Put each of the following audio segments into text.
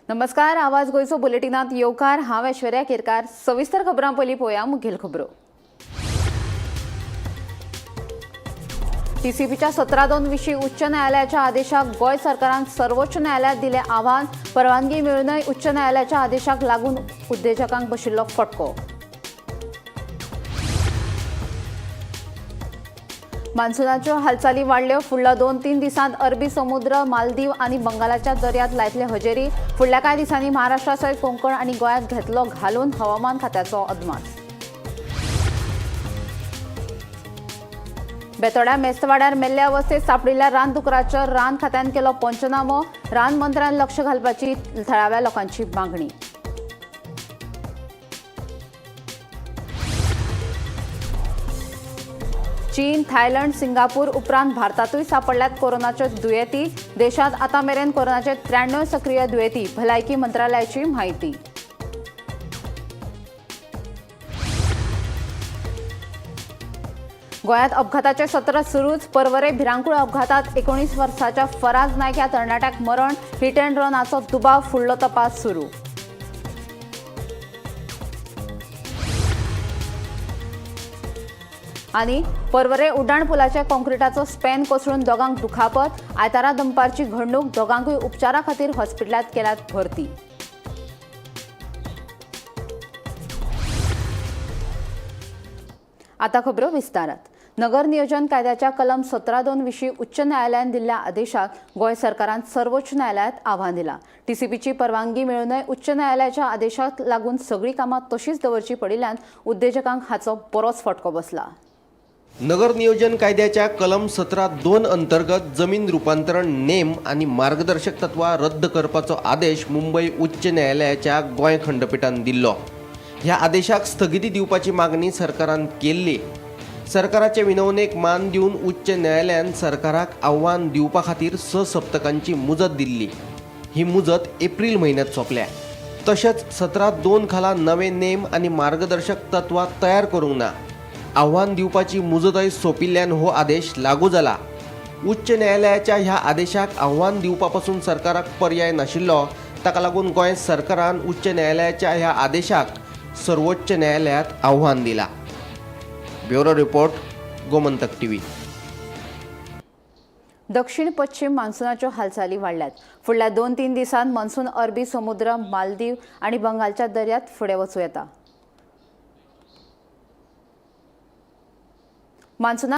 नमस्कार, आवाज गोंयचो बुलेटिनात येवकार. हांव ऐश्वर्या केरकार. सविस्तर खबरां. पयलीं पळोवया मुखेल खबरो. टीसीपीच्या 17(2) विशीं उच्च न्यायालयाच्या आदेशाक गोंय सरकारान सर्वोच्च न्यायालयात दिलें आव्हान. परवानगी मेळूनय उच्च न्यायालयाच्या आदेशाक लागून उद्देजकांक बशिल्लो फटको. मान्सूनाच्यो हालचाली वाडल्यो. फुडल्या 2-3 दिसांत अरबी समुद्र, मालदीव आनी बंगालाच्या दर्यांत लायतले हजेरी. फुडल्या कांय दिसांनी महाराष्ट्रा सयत कोंकण आनी गोंयांत घेतलो घालून हवामान खात्याचो अदमास. बेतोड्या मेस्तवाड्यार मेल्ल्या अवस्थेत सांपडिल्ल्या रानदुकराचो रान खात्यान केलो पंचनामो. रान मंत्र्यान लक्ष घालपाची थळाव्या लोकांची मागणी. चीन, थायलंड, सिंगापूर उपरांत भारतांतूय सांपडल्यात कोरोनाच्यो दुयेंती. देशांत आतां मेरेन कोरोनाचे 93 सक्रीय दुयेंती, भलायकी मंत्रालयाची म्हायती. गोंयांत अपघाताचे सत्र सुरूच. परवरे भिरांकूळ अपघातात 19 वर्साच्या फराज नायक ह्या तरणाट्याक मरण. हिट अँड रनाचो दुबाव, फुडलो तपास सुरू. आनी परवरे उड्डाण पुलाच्या कॉन्क्रिटाचो स्पॅन कोसळून दोगांक दुखापत. आयतारा दनपारची घडणूक. दोगांकूय उपचारा खातीर हॉस्पिटलांत केल्यात भरती. आता खबरो विस्तारात. नगर नियोजन कायद्याच्या कलम 17(2) विशीं उच्च न्यायालयान दिल्ल्या आदेशाक गोंय सरकारान सर्वोच्च न्यायालयात आव्हान दिलां. टीसीपीची परवानगी मेळूनय उच्च न्यायालयाच्या आदेशाक लागून सगळीं कामां तशींच दवरची पडिल्ल्यान उद्देजकांक हाचो बरोच फटको बसला. नगर नियोजन कायद्याच्या कलम 17(2) अंतर्गत जमीन रुपांतरण नेम आणि मार्गदर्शक तत्वां रद्द करपाचो आदेश मुंबय उच्च न्यायालयाच्या गोंय खंडपिठान दिल्लो. ह्या आदेशाक स्थगिती दिवपाची मागणी सरकारान केल्ली. सरकाराचे विनवणेक मान दिवन उच्च न्यायालयान सरकाराक आव्हान दिवपा खातीर 6 सप्तकांची मुजत दिल्ली. ही मुजत एप्रील म्हयन्यात सोंपल्या. तशेंच 17(2) खाला नवे नेम आनी मार्गदर्शक तत्वां तयार करूंक ना. आव्हान दिवपाची मुजतय सोंपिल्ल्यान हो आदेश लागू जाला. उच्च न्यायालयाच्या ह्या आदेशाक आव्हान दिवपा पसून सरकाराक पर्याय नाशिल्लो. ताका लागून गोंय सरकारान उच्च न्यायालयाच्या ह्या आदेशाक सर्वोच्च न्यायालयात आव्हान दिलां. Bureau report, Gomantak TV. दक्षिण पश्चिम मान्सूनाच्यो हालचाली वाडल्यात. फुडल्या 2-3 दिसांत मान्सून अरबी समुद्र, मालदीव आनी बंगालच्या दर्यांत फुडें वचूं येता. मान्सूना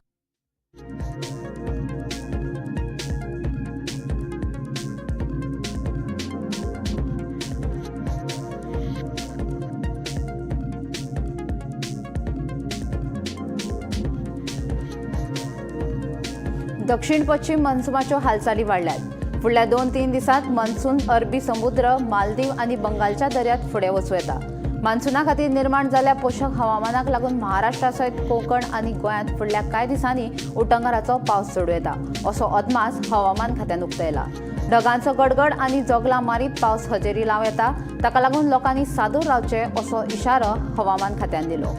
दक्षिण पश्चिम मान्सूनाच्यो हालचाली वाडल्यात. फुडल्या 2-3 दिसांत मान्सून अरबी समुद्र, मालदीव आनी बंगालच्या दर्यांत फुडें वचूं येता. मान्सूना खातीर निर्माण जाल्ल्या पोशक हवामानाक लागून महाराष्ट्रा सयत कोंकण आनी गोंयांत फुडल्या कांय दिसांनी उटंगाराचो पावस चडूं येता असो अदमास हवामान खात्यान उक्तायला. ढगांचो गडगड आनी जोगलां मारीत पावस हजेरी लावं येता. ताका लागून लोकांनी सादूर रावचें असो इशारो हवामान खात्यान दिलो.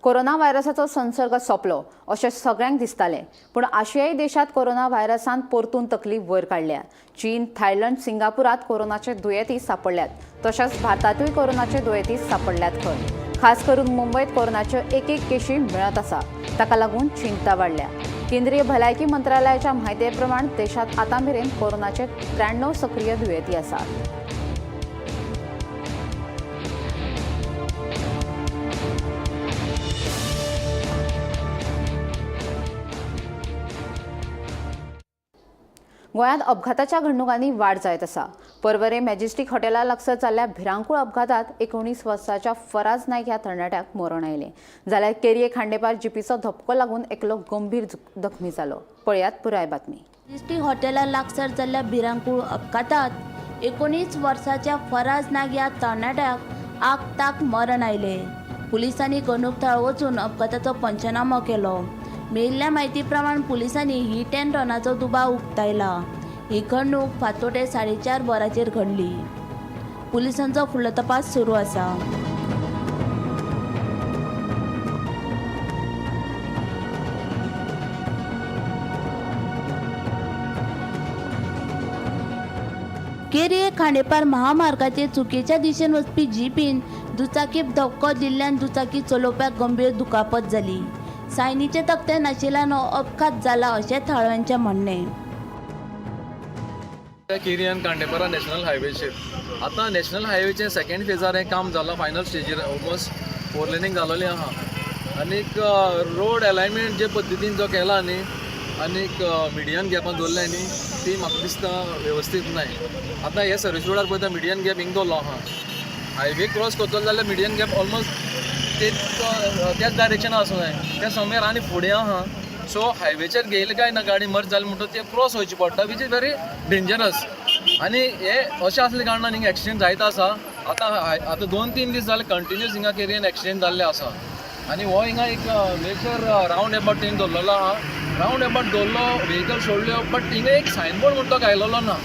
कोरोना व्हायरसाचो संसर्ग सोंपलो अशें सगळ्यांक दिसतालें, पूण आशियाई देशांत कोरोना व्हायरसान परतून तकली वयर काडल्या. चीन, थायलंड, सिंगापुरात कोरोनाचे दुयेंती सांपडल्यात. तशेंच भारतांतूय कोरोनाचे दुयेंती सांपडल्यात खंय. खास करून मुंबयत कोरोनाच्यो एक एक केशी मेळत आसा. ताका लागून चिंता वाडल्या. केंद्रीय भलायकी मंत्रालयाच्या म्हायती प्रमाण देशांत आतां मेरेन कोरोनाचे 93 सक्रीय दुयेंती आसात. गोंयांत अपघाताच्या घडणुकांनी वाड जायत आसा. परवरे मॅजेस्टीक हॉटेला लागसर जाल्ल्या भिरांकूळ अपघातात 19 वर्साच्या फराज नायक ह्या तरणाट्याक मरण आयलें, जाल्यार केरये खांडेपार जिपीचो धपको लागून एकलो गंभीर जखमी जालो. पळयात पुराय बातमी. मॅजेस्टीक हॉटेला लागसर जाल्ल्या भिरांकूळ अपघातात 19 वर्साच्या फराज नायक ह्या तरणाट्याक आगताक मरण आयलें. पुलिसांनी घडणूक थळार वचून अपघाताचो पंचनामो केलो. मेळिल्ल्या म्हायती प्रमाण पुलिसांनी हिट अँड रनाचो दुबाव उक्तायला. ही घडणूक फांतोडेर 4:30 वरांचेर घडली. पुलिसांचो फुडलो तपास सुरू आसा. केरी खांडेपार महामार्गाचेर चुकीच्या दिशेन वचपी जिपीन दुचाकीक धपको दिल्ल्यान दुचाकी चलोवप्याक गंभीर दुखापत जाली. सायनीचे तकटे नाशिल्ल्यान हो अपघात जाला अशें थळाव्यांचें म्हणणें. केरी आनी खांडेपारा नॅशनल हायवेचेर आतां नॅशनल हायवेचें सेकेंड फेजार हें काम जालां, फायनल स्टेजीर ऑलमोस्ट फोर लेनींग जालोलें आहा. आनीक रोड एलायनमेंट जे पद्दतीन जो केला न्ही आनीक मिडियन गॅपान दवरल्या न्ही ती म्हाका दिसता वेवस्थीत नाय. आतां हे सर्वीस रोडार पळयता मिडियन गॅप हिंग दवरलो आहा. हायवे क्रॉस करतलो जाल्यार मिडियन गॅप ऑलमोस्ट तेच त्याच डायरेक्शनान आसूं जाय, त्या समयर आनी फुडें आहा. सो हायवेचेर घेयले काय ना गाडी मर्ज जाली म्हणटकच ते क्रॉस वयची पडटा, which is very dangerous. आनी हे अशें आसले कारणान हिंगा एक्सिडेंट जायत आसा. आतां आतां 2-3 दीस जाले कंटिन्यूस हिंगा केरयेन एक्सिडेंट जाल्ले आसा. आनी हो हिंगा एक मेजर रावंड एबाउट तेणी दवरलेलो आहा. रावंड एबाउट दवरलो, व्हेकल सोडल्यो, बट हिंगा एक सायन बोर्ड म्हणटा तो घायलेलो ना.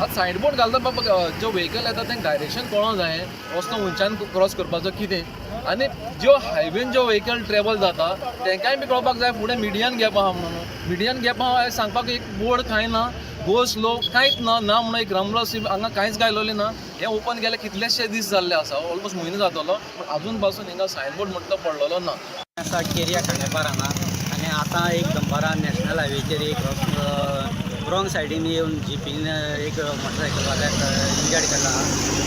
आतां सायन बोर्ड घालता बाबा ज्यो व्हेकल येता तेंका डायरेक्शन कळोंक जाय रस्तो खंयच्यान क्रॉस करपाचो कितें. आनी ज्यो हायवेन ज्यो व्हेकल ट्रेवल जाता तेंकांय बी कळपाक जाय फुडें मिडियन गॅप आहा म्हणून. मिडियन गॅप आहा हें सांगपाक एक बोर्ड कांय ना, गो स्लो कांयच ना, ना म्हणून एक रमलो हांगा कांयच घायलोलें ना. हें ओपन केलें कितलेशे दीस जाल्ले आसा, ऑलमोस्ट म्हयनो जातलो, पूण आजून पासून हिंगा सायन बोर्ड म्हणटा तो पडलेलो ना. आसा केरया खांडेपार हांगा आनी आतां एक दनपारां नॅशनल हायवेचेर एक रॉंग सायडीन येवन जिपीन एक मोटरसायकलवाल्याक इंजर्ड केला.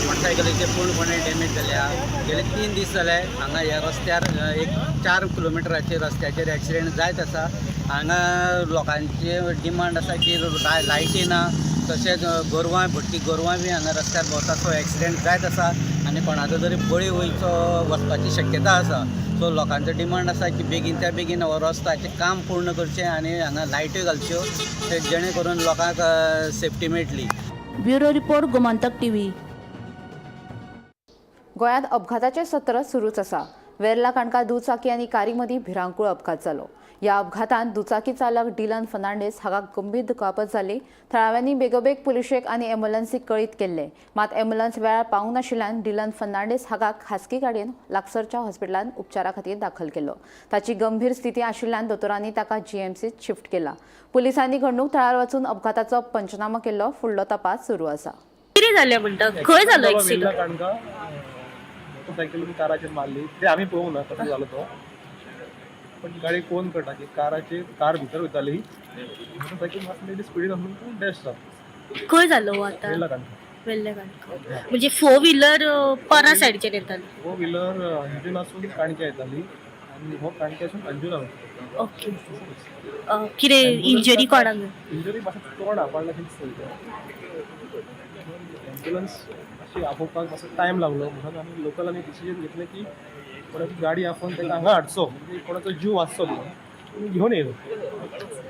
मोटरसायकलीचे पूर्णपणे डॅमेज जाल्या. गेले 3 दीस जाले हांगा ह्या रस्त्यार एक 4 किलोमिटराचेर रस्त्याचेर एक्सिडेंट जायत आसा. हांगा लोकांचे डिमांड आसा की लायटी ना, तशेंच गोरवां भटकी गोरवां बी हांगा रस्त्यार भोंवता. सो एक्सिडेंट जायत आसा आनी कोणाचो तरी बळी वयचो वचपाची शक्यता आसा. सो लोकांचो डिमांड आसा की बेगीनच्या बेगीन हो रस्त्याचें काम पूर्ण करचें आनी हांगा लायट्यो घालच्यो जेणे करून लोकांक सेफ्टी मेळटली. Bureau report, Gomantak TV. गोंयांत अपघाताचें सत्र सुरूच आसा. वेर्ला काणका दुचाकी आनी कारी मदीं भिरांकूळ अपघात जालो. ह्या अपघातांत दुचाकी चालक डिलन फर्नांडीस हाका गंभीर दुखापत जाली. थळाव्यांनी बेगोबेग पुलिशेक आनी एम्बुलन्सीक कळीत केल्लें, मात एम्बुलन्स वेळार पावूंक नाशिल्ल्यान डिलन फर्नांडीस हाका खासगी गाडयेन लागसरच्या हॉस्पिटलांत उपचारा खातीर दाखल केलो. ताची गंभीर स्थिती आशिल्ल्यान दोतोरांनी ताका जीएमसीत शिफ्ट केला. पुलिसांनी घडणूक थळार वचून अपघाताचो पंचनामो केल्लो. फुडलो तपास सुरू आसा. कितें जालें म्हणटा? खंय जालो एक्सिडंट? काणका मोटरसायकलीन काराचेर मारली ते आमी पळोवंक ना कसो जालो तो, पण गाडी कोण कळटा की काराचेर कार भितर वयताली, मोटरसायकल मातशी स्पिडीन वचून डॅश जाता. खंय जालो हो आतां? वेर्ला काणका. वेल्ले काणका. म्हणजे फोर व्हिलर परा सायडीच्यान येताली? फोर व्हिलर अंजुनासून काणक्या येताली आनी हो काणक्यासून अंजुना वयता. ओके. कितें इंजरी कोणाक? इंजरी मातशें तोंड आपडला दिसता. एम्बुलन्स मातशी आपोवपाक मातसो टायम लागलो म्हणून आमी लोकल आमी डिसिजन घेतलें की कोणाची गाडी आपोवन ताका हांगा हाडचो, म्हणजे कोणाचो जीव वाचचो म्हणून घेवन येयलो.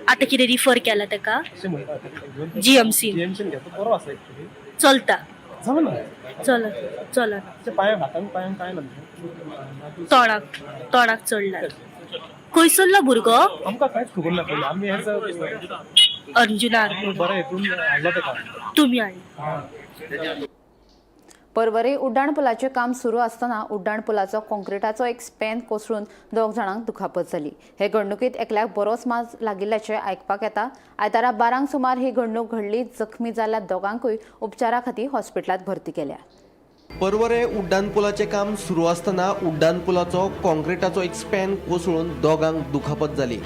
आतां कितें रिफर केला ताका? अशें म्हणटा घेवन GMC. जीएमसीन घेतलो, बरो आसा एक्चुली. चलता? जावं ना. चल चलना. पांय हातान पांयान कांय ना. तोंडाक तोंडाक चडला. खंयसरलो भुरगो? आमकां कांयच खबर ना पयलीं आमी हेच अर्जुनार बरें हेतून हाडलो ताका. तुमी हाडलो. परवरी उड्डाण पुलाचें काम सुरू आसतना उड्डाण पुलाचो कॉन्क्रिटाचो एक स्पॅन कोसळून 2 जाणांक दुखापत जाली. हे घडणुकीत एकल्याक बरोच माज लागिल्ल्याचें आयकपाक येता. आयतारा 12 सुमार ही घडणूक घडली. जखमी जाल्ल्या दोगांकूय उपचारा खातीर हॉस्पिटलांत भरती केल्या. परवरे उड्डाण पुलाचें काम सुरू आसतना उड्डाण पुलाचो कॉन्क्रिटाचो एक स्पॅन कोसळून दोगांक दुखापत जाली.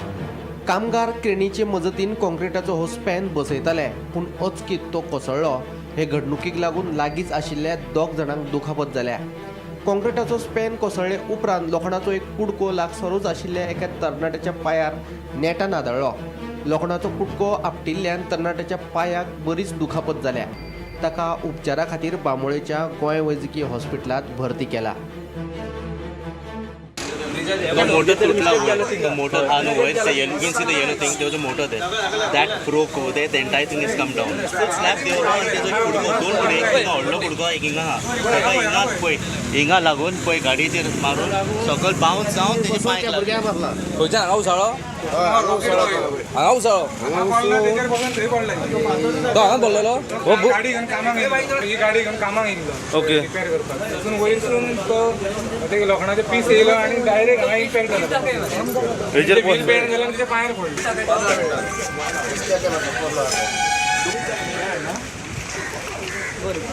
कामगार क्रेनीचे मजतीन कॉन्क्रिटाचो हो स्पॅन बसयताले, पूण अचकीत तो कोसळ्ळो. हे घडणुकीक लागून लागींच आशिल्ल्या 2 जाणांक दुखापत जाल्या. कॉन्क्रिटाचो स्पॅन कोसळ्ळे उपरांत लोखणाचो एक कुडको लागसरूच आशिल्ल्या एका तरणाट्याच्या पांयार नेटान आदळ्ळो. लोखणाचो कुडको आपटिल्ल्यान तरणाट्याच्या पांयाक बरीच दुखापत जाल्या. ताका उपचारा खातीर बांबोळेच्या गोंय वैजकी हॉस्पिटलांत भरती केला. The motor तुटला वयर, the motor हा न्हू वयर, you can see the yellow thing, there was a motor there that broke over there, the entire thing has come down. Full slab देंवलो आनी तेजो एक कुडको, दोन कुडके, एक हिंगा व्हडलो कुडको, एक हिंगा आहा. ताका हिंगा पळय हिंगा लागून पळय गाडयेचेर मारून सकयल बाउन्स जावन तेजे पांयक लागले. खंयच्यान हांगा उसळो? हांगा उसळो तो हांगा बोल्लेलो. गाडी घेवन कामाक येयल्लो, ही गाडी घेवन कामाक येयल्लो ओके. रिपेर करपाक. थंयसून वयरसून तो ते लोखणाचे पीस येयलो आनी डायरेक्ट हांगा इम्पॅक्ट जालो. व्हील बेंड जालो आनी तेच्या पांयार पडलो. डॉट डॉट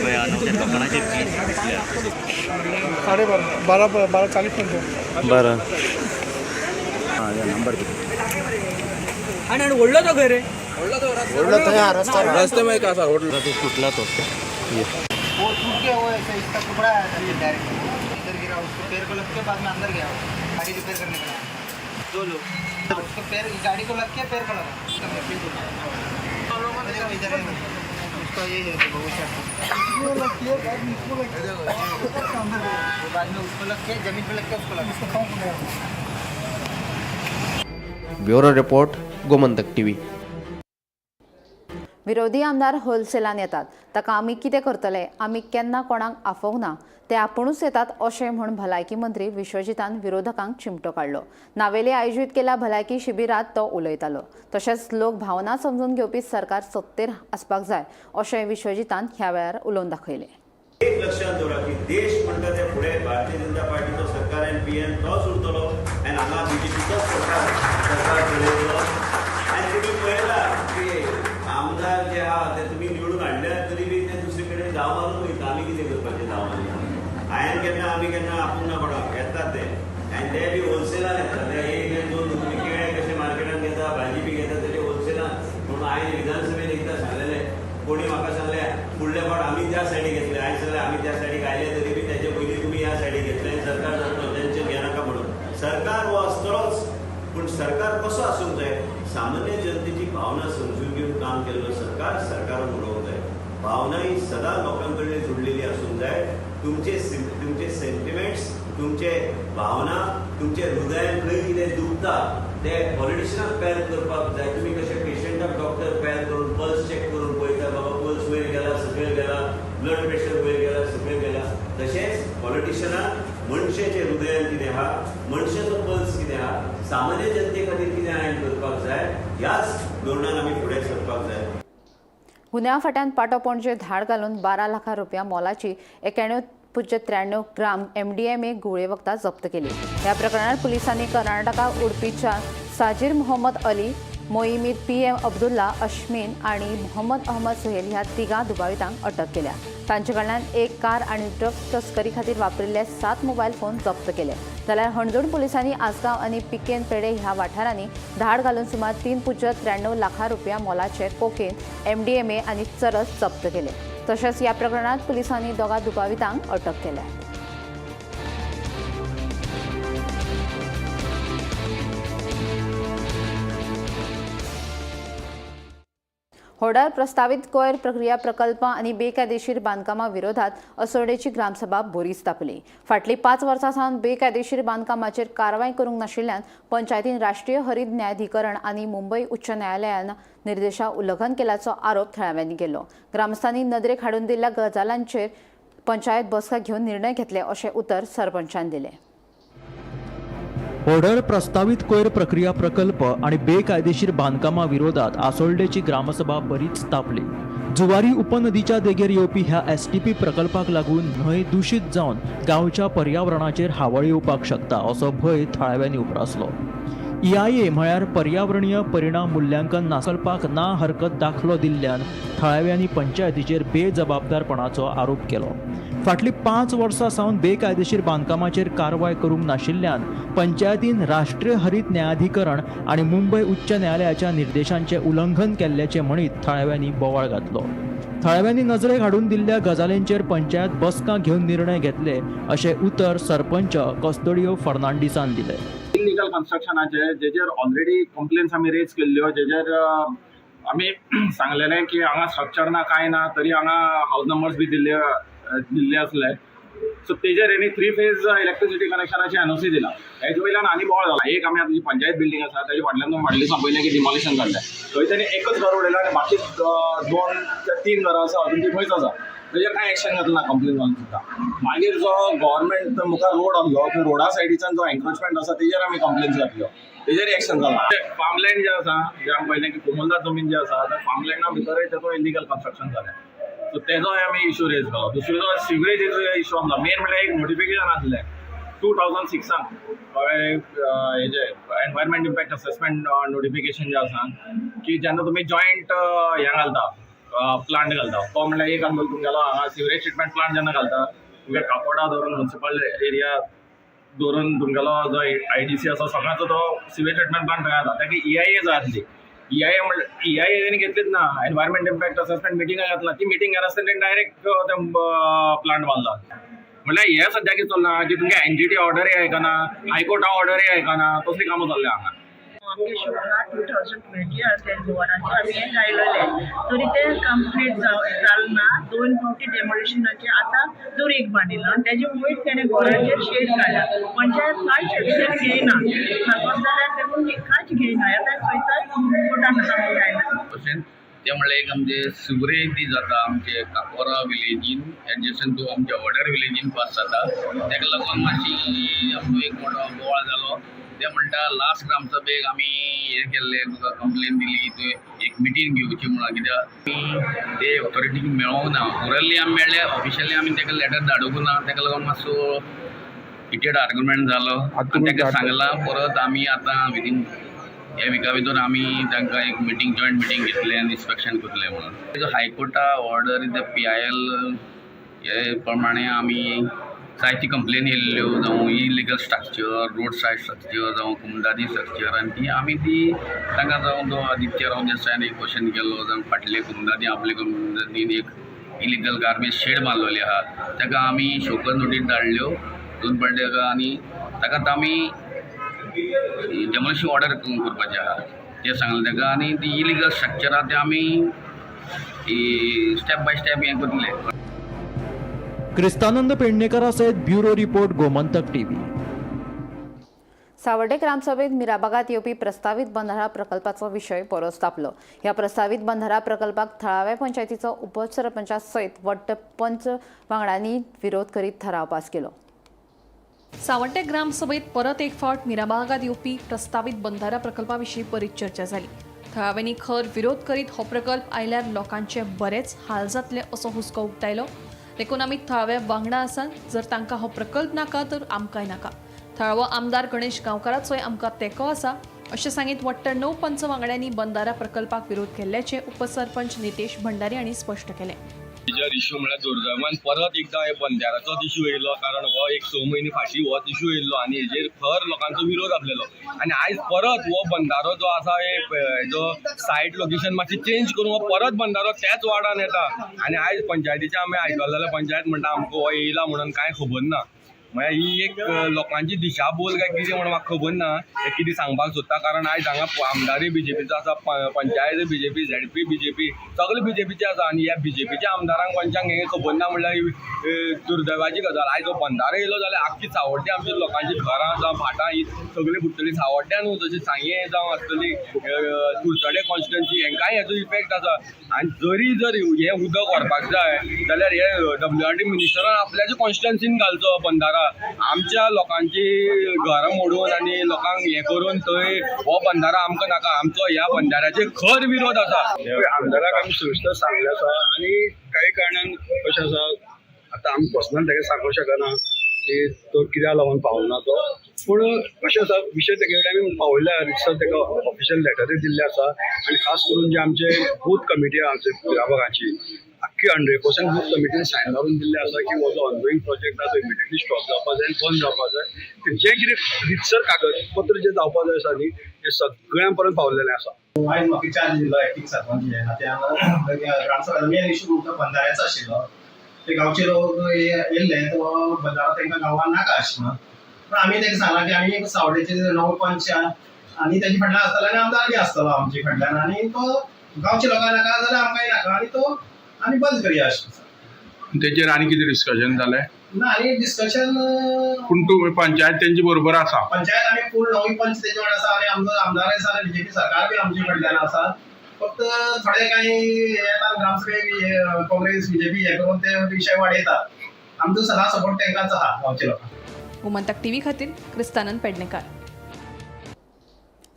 पळय आहा न्हू ते लोखणाचे पीस दिसल्या. 12:30 12:40. बरं. आणि व्हडलो तो खंय रे? रस्ते मागीर आसा व्हडलो. फुटला तो. वो टूट गया, वो ऐसा इसका टुकड़ा आया था डायरेक्ट इधर गिरा, उसको पैर को लग के बाद में अंदर गया, वो गाड़ी रिपेयर करने के लिए दो लोग, उसको पैर गाड़ी को लग के पैर को लगा, उसका देखो इधर है, उसका ये है देखो, वो बाद में उसको लग के जमीन पे लग के उसको लगा. Bureau report, Gomantak TV. विरोधी आमदार होलसेलान येतात ताका आमी कितें करतले, आमी केन्ना कोणाक आफोवंक ना, ते आपुणूच येतात अशें म्हूण भलायकी मंत्री विश्वजितान विरोधकांक चिमटो काडलो. नावेले आयोजीत केल्या भलायकी शिबिरांत तो उलयतालो. तशेंच लोक भावना समजून घेवपी सरकार सत्तेर आसपाक जाय अशें विश्वजितान ह्या वेळार उलोवन दाखयलें. एक लक्षात दवरा की देश म्हणटा ते फुडें भारतीय जनता पार्टीचो सरकार आनी पी एन तोच उरतलो आनी हांगा बीजेपीचोच सरकार सरकार चलयतलो. आनी तुमी पळयला की आमदार जे आहा ते तुमी निवडून हाडल्यात तरी बी ते दुसरे कडेन धांव मारून वयता. आमी कितें करपाचें धांव मारून? हांवें केन्ना आमी केन्ना आपूण ना कोणाक येतात ते आनी ते बी होलसेलान येता. ते एक आनी दोन तुमी केळे कशे मार्केटान घेता, भाजी बी घेता तशें होलसेलान. म्हणून हांवें विधानसभेन एकदां सांगलेलें, कोणी म्हाका सांगलें फुडले फावट आमी त्या सायडीक घेतले, हांवें सांगलें आमी त्या सायडीक आयले तरी बी तेजे पयलीं तुमी ह्या सायडीक घेतले आनी सरकार जातलो टेन्शन घेनाका म्हणून. सरकार हो आसतलोच, पूण सरकार कसो आसूंक जाय? सामान्य जनतेची भावना समजून घेवन काम केल्लो सरकार सरकारान उलोवंक जाय. भावना ही सदां लोकां कडल्यान जुडलेली आसूंक जाय. तुमचे तुमचे सेंटिमेंट्स, तुमचे भावना, तुमचे हृदयान खंय कितें दुखता ते पॉलिटिशनाक पॅल करपाक जाय. तुमी कशे पेशंटाक डॉक्टर पॅल करून पल्स चॅक करून पळयता, बाबा पल्स वयर गेला सकयल गेला, ब्लड प्रेशर वयर गेला सकयल गेला, तशेंच पॉलिटिशनाक मनशाचे हृदयान कितें आहा, मनशाचो पल्स कितें आहा, सामान्य जनते खातीर कितें हांवें करपाक जाय, ह्याच धोरणान आमी फुडें सरपाक जाय. गुन्यांव फांट्यान पाटो पणजे धाड घालून 12 लाखां रुपया मोलाची 91.93 ग्राम MDMA घुंवळे वखदां जप्त केली. ह्या प्रकरणात पुलिसांनी कर्नाटका उडपीच्या साजीर मोहम्मद अली, मोईमीद PM Abdullah अश्मीन आनी मोहम्मद अहमद सुहेल ह्या तिगां दुबावितांक अटक केल्या. तांचे कडल्यान एक कार आनी ड्रग्ज तस्करी खातीर वापरिल्ले 7 मोबायल फोन जप्त केले. जाल्यार हणजूण पुलिसांनी आसगांव आनी पिकेन पेडे ह्या वाठारांनी धाड घालून सुमार 3.93 लाखां रुपया मोलाचे कोकेन, MDMA आनी चरस जप्त केले. तशेंच ह्या प्रकरणात पुलिसांनी दोगां दुबावितांक अटक केल्या. होडार प्रस्तावित कोयर प्रक्रिया प्रकल्प आनी बेकायदेशीर बांदकामा विरोधात असोडेची ग्रामसभा बोरीच तापली. फाटली 5 वर्सां सावन बेकायदेशीर बांदकामाचेर कारवाय करूंक नाशिल्ल्यान पंचायतीन राष्ट्रीय हरित न्यायाधिकरण आनी मुंबय उच्च न्यायालयान निर्देशा उल्लंघन केल्याचो आरोप थळाव्यांनी केलो. ग्रामस्थांनी नदरेक हाडून दिल्ल्या गजालांचेर पंचायत बसका घेवन निर्णय घेतले अशें उतर सरपंचान दिलें. होडर प्रस्तावित कोयर प्रक्रिया प्रकल्प आणि बेकायदेशीर बांधकामा विरोधात आसोल्डेची ग्रामसभा बरीच तापली. जुवारी उपनदीच्या देगेर येवपी ह्या STP प्रकल्पाक लागून न्हंय दूषित जावन गांवच्या पर्यावरणाचेर हावळ येवपाक शकता असो भंय थळाव्यांनी उप्रासलो. EIA म्हळ्यार पर्यावरणीय परिणाम मुल्यांकन नासलपाक ना हरकत दाखलो दिल्ल्यान थळाव्यांनी पंचायतीचेर बेजबाबदारपणाचो आरोप केलो. फाटली 5 वर्सां सावन बेकायदेशीर बांदकामाचेर कारवाय करूंक नाशिल्ल्यान पंचायतीन राष्ट्रीय हरित न्यायाधिकरण आनी मुंबय उच्च न्यायालयाच्या निर्देशांचें उल्लंघन केल्ल्याचें म्हणीत थळाव्यांनी बोवाळ घातलो. थळाव्यांनी नजरेक हाडून दिल्ल्या गजालींचेर पंचायत बसका घेवन निर्णय घेतले अशें उतर सरपंच कस्तोडियो फर्नांडीसान दिलें. इलिगल कन्स्ट्रक्शनाचे जेचेर ऑलरेडी कंप्लेन्स आमी रेज केल्ल्यो, जेचेर आमी सांगलेलें की हांगा स्ट्रक्चर ना कांय ना तरी हांगा हावज नंबर्स बी दिल्ले आसले. सो तेजेर हेणी 3 फेज इलेक्ट्रिसिटी कनेक्शनाची NOC दिला. हेजे वयल्यान आनी बोवाळ जाला. एक आमी आतां जी पंचायत बिल्डींग आसा तेजे फाटल्यान फाटल्या दिसा पळयलें की डिमॉलिशन जाल्लें, थंय तेणी एकच घर उडयलां आनी बाकी 2 ते 3 घरां आसा अजून ती थंयच आसा. तेजेर कांय एक्शन घेतलें ना कंप्लेन घालून सुद्दां. मागीर जो गव्हर्मेंट मुखार रोड आसलो थंय रोडा सायडीच्यान जो एन्क्रोचमेंट आसा तेजेर आमी कंप्लेन्स घातल्यो, तेजेर एक्शन जाला. फार्मलँड जें आसा जें आमी पळयलें की कोमलदार जमीन जी आसा त्या फार्मलँडा भितरय तेजो इलिगल कन्स्ट्रक्शन जालें. सो तेजोय आमी इशू रेज केलो. दुसरो जो सिवरेजीचो इशू आसलो, मेन म्हणल्यार एक नोटिफिकेशन आसलें 2006आक कळ्ळें, हेजें एनवायरमेंट इम्पॅक्ट असॅसमेंट नोटिफिकेशन जें आसा की जेन्ना तुमी जॉयंट हें घालता, प्लांट घालता, तो म्हणल्यार एक आमकां तुमगेलो हांगा सिवरेज ट्रिटमेंट प्लांट जेन्ना घालता, तुमगे काकोडा धरून म्युनिसिपल एरिया धरून तुमगेलो जो आयडीसी आसा सगळ्याचो तो सिवेज ट्रिटमेंट प्लांट थंय जाता. ताका ईआयए जाय आसली. ईआयए म्हणल्यार ईआयए तेणी घेतलीच ना. एनवायरमेंट इम्पॅक्ट असॅसमेंट मिटिंगां घातला, ती मिटींग घेनासतना तेणी डायरेक्ट तें प्लांट बांदला. म्हणल्यार हें सद्याक कितें चल्लां की तुमगे एनजीटी ऑर्डरूय आयकना, हायकोर्टा ऑर्डरूय आयकना, तसलीं कामां चल्ल्या हांगा. आमगे शिवरा 2020 आसा जुवाराचें आमी हें गायलेलें तरी तें कंप्लीट जालें ना. दोन फावटी डेमोलिशनाचें आतां दुरीग बांदिलां आनी तेजे वयर तेणें घराचेर शेड काडला. पंचायत कांयच एक्शन घेयना. सांगत जाल्यार तेकून कांयच घेयना. आतां चोयता कोर्टान आसा जायना. तशेंच तें म्हणल्यार एक आमचे सिवरेज ती जाता आमचे काकोरा विलेजीन एडजसंट टू आमच्या वडर विलेजीन पास जाता. ताका लागून मातशी आमचो एक मोटो बोवाळ जालो. ते म्हणटा लास्ट ग्रामसभेक आमी हें केल्लें, तुका कंप्लेन दिली, तुवें एक मिटींग घेवची म्हणून, कित्याक आमी ते ऑथॉरिटीक मेळोंक ना. ओरली आमी मेळ्ळे, ऑफिशियली आमी ताका लेटर धाडूंक ना. ताका लागून मातसो हिटेड आर्ग्युमेंट जालो आनी ताका सांगलां परत आमी आतां विदीन ह्या विका भितर आमी तांकां एक मिटींग, जॉयंट मिटींग घेतले आनी इन्स्पेक्शन करतले म्हणून. हायकोर्टा ऑर्डर ते पीआयएल हे प्रमाणे आमी जायती कंप्लेन येयल्ल्यो, जावं illegal structure, road side structure, जावं कुमदादी स्ट्रक्चर, आनी ती आमी ती तांकां जावं तो आदित्य राव देसायान एक क्वेश्चन केल्लो, जावं फाटले कुमदादी आपले कुमदादीन एक इलिगल गार्बेज शेड मारलेली आहा, ताका आमी शोकॉज नोटीस धाडल्यो दोन फावटी ताका आनी ताका आतां आमी डेमोलिशन ऑर्डर करपाचें आहा तें सांगलें ताका. आनी ती इलिगल स्ट्रक्चर आहा तें आमी स्टेप बाय स्टेप हें करतले. क्रिस्तानंद पेडणेकरा सयत ब्युरो रिपोर्ट, गोमंतक टीव्ही. सावर्डे ग्रामसभेत मिराबागात येवपी प्रस्तावीत बंधारा प्रकल्पाचो विशय बरोच तापलो. ह्या प्रस्तावीत बंधारा प्रकल्पाक थळाव्या पंचायतीचो उपसरपंचा सयत वट्ट पंच वांगड्यांनी विरोध करीत ठराव पास केलो. सावड्डे ग्रामसभेत परत एक फावट मिराबागात येवपी प्रस्तावीत बंधारा प्रकल्पा विशीं बरीच चर्चा जाली. थळाव्यांनी खर विरोध करीत हो प्रकल्प आयल्यार लोकांचे बरेच हाल जातले असो हुस्को उक्तायलो. देखून आमी थळाव्या वांगडा आसात. जर तांकां हो प्रकल्प नाका तर आमकांय नाका. थळावो आमदार गणेश गांवकाराचोय आमकां तेंको आसा अशें सांगीत वट्ट 9 पंच वांगड्यांनी बंधारा प्रकल्पाक विरोध केल्ल्याचें उपसरपंच नितेश भंडारी हांणी स्पश्ट केलें. मेजर इश्यू म्हळ्यार दुर्दैवान परत एकदां हे बंधाऱ्याचोच इश्यू येयलो, कारण हो एक 6 म्हयने फाटीं होच इश्यू येयल्लो आनी हेजेर खर लोकांचो विरोध आसलेलो. आनी आयज परत हो बंधारो जो आसा हेजो सायट लोकेशन मातशी चेंज करून हो परत बंधारो त्याच वार्डान येता. आनी आयज पंचायतीचें आमी आयकलें जाल्यार पंचायत म्हणटा आमकां हो येयला म्हणून कांय खबर ना. म्हळ्यार ही एक लोकांची दिशाभूल काय कितें म्हणून म्हाका खबर ना, हे कितें सांगपाक सोदता. कारण आयज हांगा आमदारूय बीजेपीचो आसा, पंचायत बीजेपी, झेडपी बीजेपी, सगळे बीजेपीचे आसा. आनी ह्या बीजेपीच्या आमदारांक पंचांक हें खबर ना म्हणल्यार ही दुर्दैवाची गजाल. आयज हो बंधारो येयलो जाल्यार आख्खी सावड्डे आमच्या लोकांची घरां जावं भाटां ही सगळीं बुडटली. सावड्ड्या न्हू, जशी सांगें जावं आसतली, कुडचडे कॉन्स्टिट्युएन्सी, हेंकांय हेजो इफेक्ट आसा. आनी जरी जर हें उदक व्हरपाक जाय जाल्यार हे डब्ल्यू आर डी मिनिस्टरान आपल्याच्या कॉन्स्टिट्युएन्सीन घालचो बंधारा. आमच्या लोकांची घरां मोडून आनी लोकांक हें करून थंय हो बंधारा आमकां नाका. आमचो ह्या बंधाऱ्याचेर खर विरोध आसा. आमदाराक आमी सविस्तर सांगलें आसा आनी काही कारणान कशें आसा आतां आमी पर्सनल ताका सांगूंक शकना की तो कित्याक लागून पावना तो, पूण कशें आसा विशय तेगे कडेन आमी पावयल्या, रितसर ताका ऑफिशियल लेटरूय दिल्ले आसा. आनी खास करून जे आमचे बूथ कमिटी आहा मिराबागाची, आख्खी 100% बूथ कमिटीन सायन मारून दिल्लें आसा की हो जो ऑनगोईंग प्रोजेक्ट आसा तो इमिडिएटली स्टॉप जावपा जाय आनी बंद जावपा जाय. जें कितें रितसर कागदपत्र जें जावपा जाय आसा न्ही हें सगळ्यां पर्यंत पावलेलें आसा. आयज म्हाका चार्ज दिलो एक्टींग सरपंच हे नात्यान. ग्रामसभा मेन इशू बंधाऱ्याचो आशिल्लो. ते गांवचे लोक येयल्ले, तो बंधारो तांकां गांवान नाका अशें म्हणून. पूण आमी तांकां सांगलां की आमी सावडेचे 9 पंच आनी तेजे फाटल्यान आसतले आनी आमदार बी आसतलो आमचे फाटल्यान, आनी तो गांवच्या लोकांक नाका जाल्यार आमकांय नाका आनी तो आमी बंद करया अशें. तेजेर आनी कितें डिस्कशन जालें ना आनी डिस्कशन. पूण तूं पंचायत तेंचे बरोबर आसा? पंचायत आमी फूल 9 पंच तेजे वांगडा आसा आनी आमचो आमदार आसा आनी बीजेपी सरकार बी आमचे कडल्यान आसा. फक्त थोडे कांय येता ग्रामसभेक काँग्रेस बीजेपी हे करून ते विशय वाडयतात. आमचो सदां सपोर्ट तांकांच आहा गांवच्या लोकांक. गोमंतक टीव्ही खातीर क्रिस्तानंद पेडणेकार.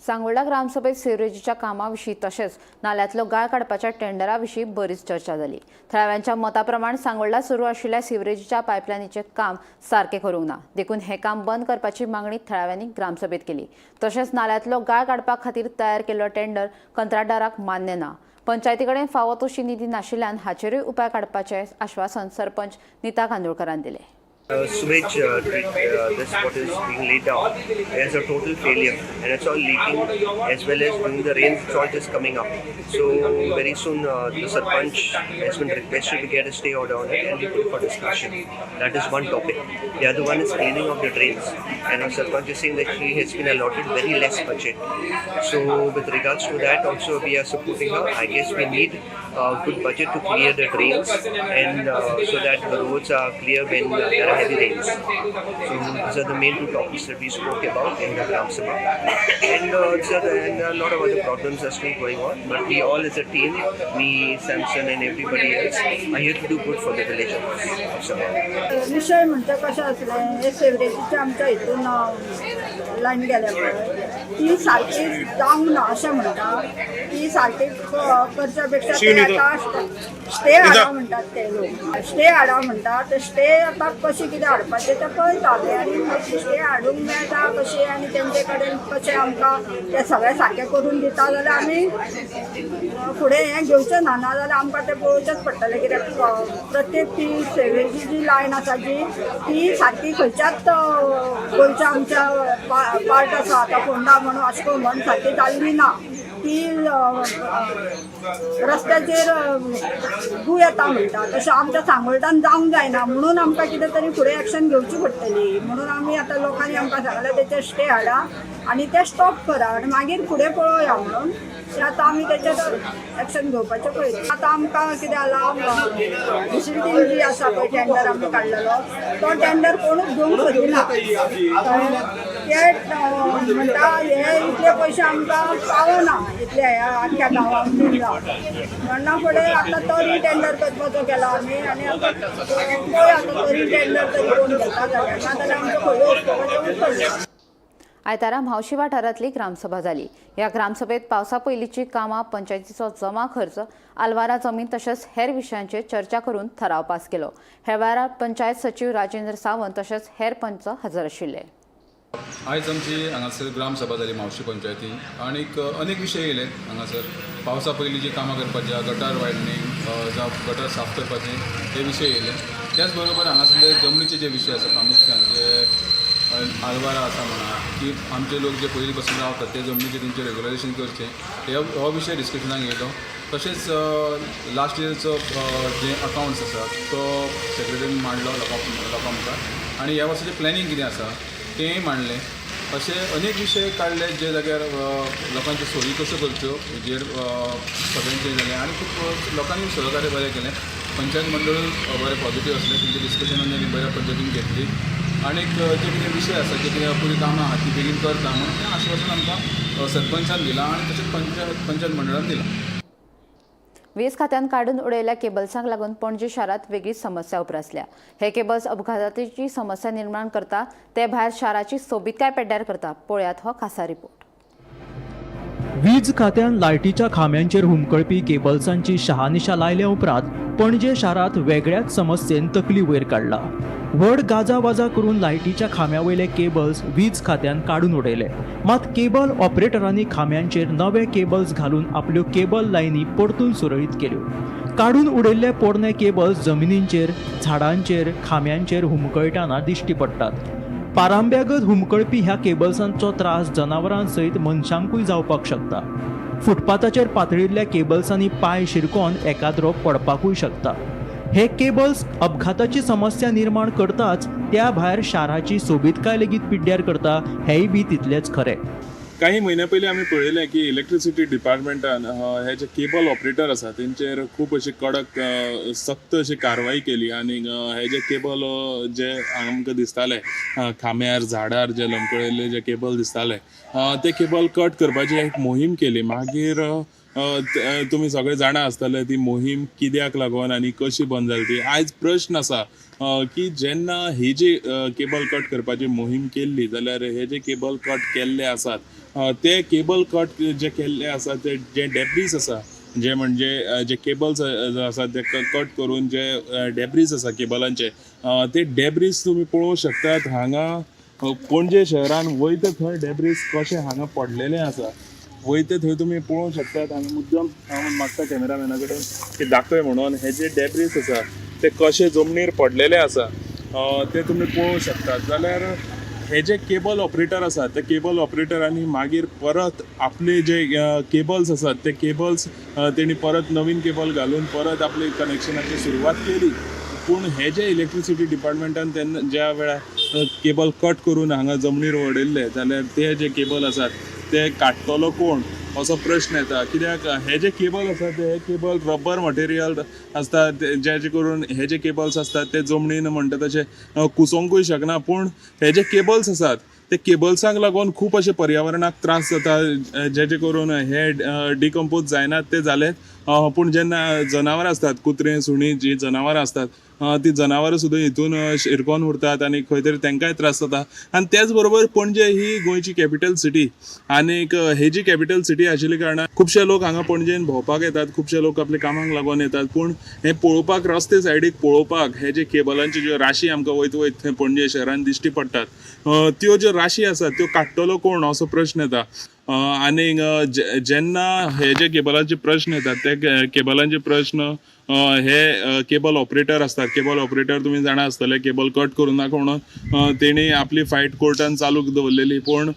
सांगोल्डा ग्रामसभेत सिवरेजीच्या कामाविशीं तशेंच नाल्यांतलो गाळ काडपाच्या टेंडरा विशीं बरीच चर्चा जाली. थळाव्यांच्या मता प्रमाण सांगोल्डा सुरू आशिल्ल्या सिवरेजीच्या पायपलायनीचें काम सारकें करूंक ना, देखून हें काम बंद करपाची मागणी थळाव्यांनी ग्रामसभेत केली. तशेंच नाल्यांतलो गाळ काडपा खातीर तयार केल्लो टेंडर कंत्राटदाराक मान्य ना. पंचायती कडेन फावो तशी निधी नाशिल्ल्यान हाचेरूय उपाय काडपाचें आश्वासन सरपंच निता कांदोळकरान दिलें. Sewage this what is being laid down is a total failure, and it's all leaking, as well as during the rains it's all just coming up. So very soon the sarpanch has been requested to get a stay order on it and we put it for discussion. That is one topic. The other one is cleaning of the drains, and our sarpanch is saying that she has been allotted very less budget. So with regards to that also we are supporting her. I guess we need a good budget to clear the drains and so that the roads are clear when there are heavy rains. So these are the main two topics that we spoke about in the Gram Sabha. And a lot of other problems are still going on. But we all as a team, me, Samson and everybody else, are here to do good for the village of Sabha. विशय म्हणजे कशें आसलें, हे सिवरेजीचे आमच्या हितून line गेल्या पळय, ती सारकी जावंक ना अशें म्हणटा. ती सारकी करच्या पेक्षा ते आतां स्टे हाडा म्हणटात. ते लोक स्टे हाडा म्हणटा. ते स्टे आतां कशें कितें हाडपाचें तें पळयता ते आनी मागीर स्टे हाडूंक मेळटा कशें आनी तेंचे कडेन कशें आमकां ते सगळें सारकें करून दिता जाल्यार आमी फुडें हें घेवचें ना, ना जाल्यार आमकां तें पळोवचेंच पडटलें. कित्याक प्रत्येक ती सिवरेजी जी लायन आसा जी, ती सारकी खंयच्याच गोंयच्या आमच्या पार्ट आसा, आतां फोंडा म्हणून, वास्को म्हण, सारकी जाल्ली ना. ती रस्त्याचेर गू येता म्हणटा, तशें आमच्या सांगोल्डान जावंक जायना म्हणून आमकां कितें तरी फुडें एक्शन घेवची पडटली. म्हणून आमी आतां लोकांनी आमकां सांगलें, तेचेर स्टे हाडा आनी तें स्टॉप करा आनी मागीर फुडें पळोवया म्हणून. ते आतां आमी तेचेर एक्शन घेवपाचें पळयता. आतां आमकां कितें जालां, डिसिल्टींग जी आसा पळय, टेंडर आमी काडलेलो, तो टेंडर कोणूच घेवंक सोदिना. ते म्हणटा, हे इतले पयशे आमकां पावना इतले ह्या आख्ख्या गांवांक म्हणना फुडें आतां तो रिटेंडर करपाचो केला आमी. आनी आतां पळोवया, आतां तो रिटेंडर तरी कोण घेता जाल्यार, नाजाल्यार आमकां खंय वचपाचें उरतलें. आयतारा म्हावशी वाठारांतली ग्रामसभा जाली. ह्या ग्रामसभेत पावसा पयलींची कामां, पंचायतीचो जमा खर्च, आलवारा जमीन तशेंच हेर विशयांचेर चर्चा करून थाराव पास केलो. ह्या वेळार पंचायत सचीव राजेंद्र सावंत तशेंच हेर पंच हजर आशिल्ले. आयज आमची हांगासर ग्रामसभा जाली म्हावशी पंचायतीन आनीक अनेक विशय येयले हांगासर. पावसा पयलीं जी कामां करपाची आहा, गटार वायडनींग जावं गटार साफ करपाचे, हे विशय येयले. त्याच बरोबर हांगासरले जमनीचे जे विशय आसा, प्रामुख्यान जे आलवारा आसा म्हणा की आमचे लोक जे पयलीं पासून रावतात ते जमनीचे तेंचे रेगुलरायझेशन करचें, हे हो विशय डिस्कशनाक येयलो. तशेंच लास्ट इयरचो जे अकावंट्स आसा तो सेक्रेटरीन मांडलो लोकां लोकां मुखार आनी ह्या वर्साचें प्लॅनिंग कितें आसा तेंय मांडलें. अशे अनेक विशय काडले जे जाग्यार लोकांच्यो सोयी कश्यो करच्यो हेजेर सगळ्यांचें जालें आनी खूब लोकांनी सहकार्य बरें केलें. पंचायत मंडळूय बरें पॉझिटीव आसलें. तेंचे डिस्कशनान आमी बऱ्या पद्दतीन घेतली आनीक जे कितें विशय आसा, जे कितें अपुरी कामां आहा ती बेगीन करता म्हणून तें आश्वासन आमकां सरपंचान दिलां आनी तशेंच पंचायत मंडळान दिलां. वीज खात्यान काडून उडयल्ल्या केबल्सांक लागून पणजी शारांत वेगळीच समस्या उप्रासल्या. हे केबल्स अपघाताची समस्या निर्माण करता, ते भायर शाराची सोबीतकाय पेड्ड्यार करता. पळयात हो खासा रिपोर्ट. वीज खात्यान लायटीच्या खांब्यांचेर हुमकळपी केबल्सांची शहानिशा लायल्या उपरांत पणजे शारांत वेगळ्याच समस्येन तकली वयर काडला. व्हड गाजावाजा करून लायटीच्या खांब्या वयले केबल्स वीज खात्यान काडून उडयले. मात केबल ऑपरेटरांनी खांब्यांचेर नवे केबल्स घालून आपल्यो केबल लायनी परतून सुरळीत केल्यो. काडून उडयल्ले पोरणे केबल्स जमिनींचेर, झाडांचेर, खांब्यांचेर हुमकळटाना दिश्टी पडटात. पारांब्यागत हुमकळपी ह्या केबल्सांचो त्रास जनावरां सयत मनशांकूय जावपाक शकता. फुटपाथाचेर पातळिल्ल्या केबल्सांनी पांय शिरकोन एकाद्रो पडपाकूय शकता. हे केबल्स अपघाताची समस्या निर्माण करताच, त्या भायर शाराची सोबीतकाय लेगीत पिड्ड्यार करता, हेंय बी तितलेंच खरें. काही म्हयन्या पयलीं आमी पळयलें की इलेक्ट्रिसिटी डिपार्टमेंटान हे जे केबल ऑपरेटर आसा तेंचेर खूब अशी कडक, सक्त अशी कारवाई केली आनी हे जे केबल जे आमकां दिसताले, खांब्यार झाडार जे लमकळिल्ले जे केबल दिसताले, ते केबल कट करपाची एक मोहीम केली. मागीर तुमी सगळे जाणा आसतले ती मोहीम कित्याक लागून आनी कशी बंद जाली ती. आयज प्रश्न आसा की जेन्ना ही जी केबल कट करपाची मोहीम केल्ली जाल्यार हे जे केबल कट केल्ले आसात ते केबल कट जे केल्ले आसा ते जे डेब्रीज आसा, जे म्हणजे जे केबल्स आसा ते कट करून जे डेब्रीज आसा केबलांचे ते डेब्रीज तुमी पळोवंक शकतात. हांगा पणजे शहरान वयता थंय डेब्रीज कशे हांगा पडलेले आसा, वयता थंय तुमी पळोवंक शकतात. हांगा मुद्दम हांव मागता कॅमेरामॅना कडेन की दाखय म्हणून हे जे डेब्रीज आसा ते कशे जमनीर पडलेले आसा ते तुमी पळोवंक शकतात. जाल्यार हे जे केबल ऑपरेटर आसात ते केबल ऑपरेटरांनी मागीर परत आपले जे केबल्स आसात ते केबल्स तेणी परत नवीन केबल घालून परत आपले कनेक्शनाची सुरवात केली. पूण हे जे इलेक्ट्रिसिटी डिपार्टमेंटान तेन्ना ज्या वेळार केबल कट करून हांगा जमनीर वडयल्ले जाल्यार ते जे केबल आसात ते काडटलो कोण असो प्रश्न येता. कित्याक हे जे केबल आसात ते हे केबल रबर मटेरियल आसता, जे करून हे जे केबल्स आसतात ते जमनीन म्हणटा तशे कुसोंकूय शकना. पूण हे जे केबल्स आसात ते केबल्सांक लागून खूब अशे पर्यावरणाक त्रास जाता, जेचे करून हे डिकम्पोज जायनात ते जालेच. पूण जेन्ना जनावरां आसतात, कुत्रे सुणी जी जनावरां आसतात ती जनावरां सुद्दां हितून शिरकोन उरतात आनी खंय तरी तांकांय त्रास जाता. आनी तेच बरोबर पणजे ही गोंयची कॅपिटल सिटी आनीक ही जी कॅपिटल सिटी आशिल्ल्या कारणान खुबशे लोक हांगा पणजेन भोंवपाक येतात, खुबशे लोक आपल्या कामाक लागून येतात. पूण हें पळोवपाक रस्ते सायडीक पळोवपाक हे जे केबलांची ज्यो राशी आमकां वयत वयत थंय पणजे शहरान दिश्टी पडटात त्यो ज्यो राशी आसात त्यो काडटलो कोण असो प्रश्न येता. आनीक जेन्ना हे जे केबलांचे प्रश्न येतात ते केबलांचे प्रश्न हे केबल ऑपरेटर आसतात. केबल ऑपरेटर तुमी जाणा आसतले केबल कट करूं नाका म्हणून तेणी आपली फायट कोर्टान चालू दवरलेली. पूण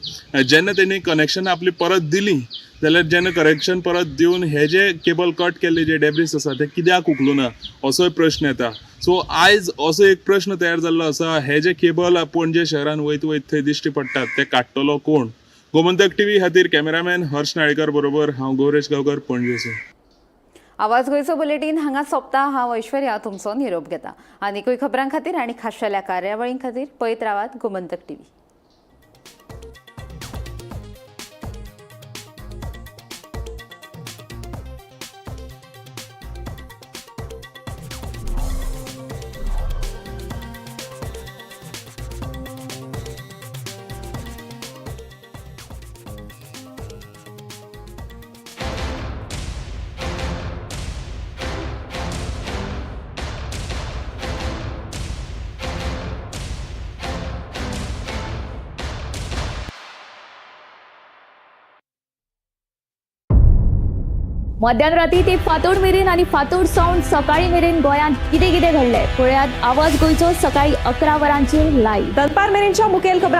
जेन्ना तेणी कनेक्शन आपली परत दिली जाल्यार जेन्ना कनेक्शन परत दिवन हे जे केबल कट केल्ले जे डेब्रीस आसा ते कित्याक उखलूना असोय प्रश्न येता. सो आयज असो एक प्रश्न तयार जाल्लो आसा, हे जे केबल पणजे शहरान वयत वयत थंय दिश्टी पडटात ते काडटलो कोण? गोमंतक टीव्ही खातीर कॅमेरामॅन हर्ष नाळेकर बरोबर हांव गौरेश गांवकर, पणजेसून. आवाज गोंयचो बुलेटीन हांगा सोंपता. हांव ऐश्वर्या तुमचो निरोप घेता. आनीकूय खबरां खातीर आनी खाशेल्या कार्यावळीं खातीर पळयत रावात गोमंतक टीव्ही. मध्यान राती ते फातोड मेरेन आनी फातोड सावन सकाळी मेरेन गोंयांत कितें कितें घडलें पळयात आवाज गोंयचो सकाळी 11 वरांचेर लायव्ह. दनपार मेरेनच्या मुखेल खबरां.